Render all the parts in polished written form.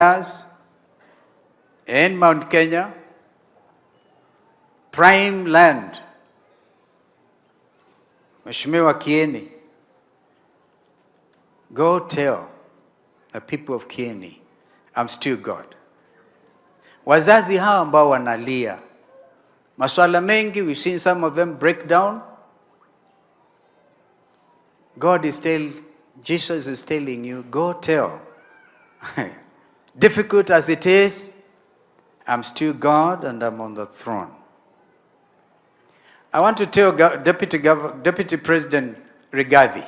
In Mount Kenya, prime land. Mheshimiwa Kieni, go tell the people of Kieni, I'm still God. Wazazi hawa ambao wanalia maswala mengi, we've seen some of them break down. God is tell, Jesus is telling you, go tell. Difficult as it is, I'm still God and I'm on the throne. I want to tell Deputy President Rigathi,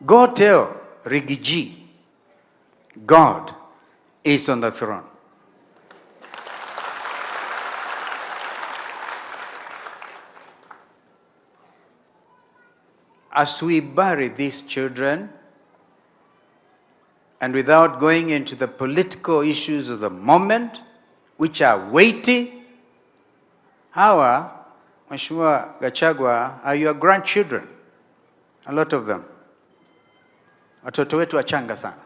go tell Riggy G, God is on the throne. As we bury these children, and without going into the political issues of the moment, which are weighty, hawa, Mheshimiwa Gachagua, are your grandchildren, a lot of them. Watoto wetu wachanga sana,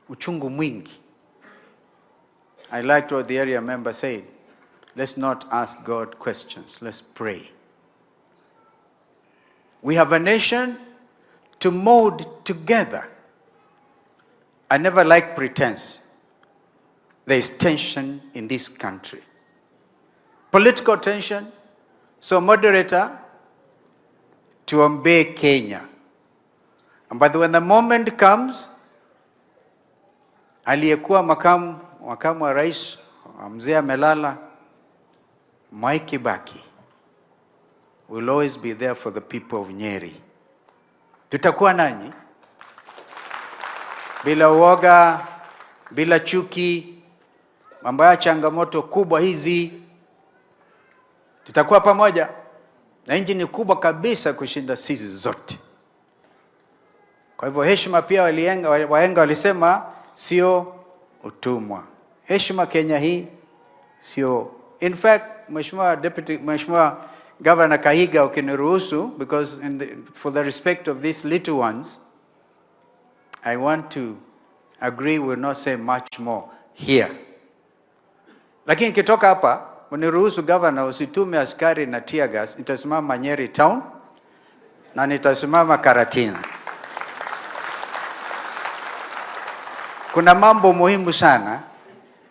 uchungu mwingi. I liked what the area member said. Let's not ask God questions, let's pray. We have a nation to mold together. I never like pretense. There is tension in this country. Political tension. So moderator, tuombee Kenya. But when the moment comes, aliyekuwa makamu wa rais, mzee amelala, Mwai Kibaki will always be there for the people of Nyeri. Tutakuwa nanyi bila uoga, bila chuki, mambo ya changamoto kubwa hizi, tutakuwa pamoja na nchi ni kubwa kabisa kushinda sisi zote. Kwa hivyo heshima pia wahenga walisema sio utumwa. Heshima Kenya hii sio. In fact, Mheshimiwa Deputy, Mheshimiwa Governor Kahiga, ukiniruhusu, because for the respect of these little ones, I want to agree we'll not say much more here. Lakini kitoka hapa, uniruhusu Governor, usitume askari na tear gas, nitasimama Nyeri town na nitasimama Karatina. Kuna mambo muhimu sana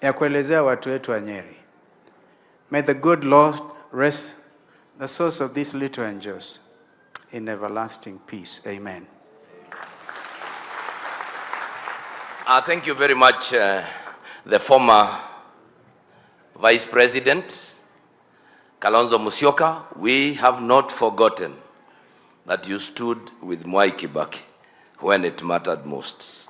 ya kuelezea watu wetu wa Nyeri. May the good Lord rest the souls of these little angels in everlasting peace. Amen. Thank you very much, the former Vice President, Kalonzo Musyoka. We have not forgotten that you stood with Mwai Kibaki when it mattered most.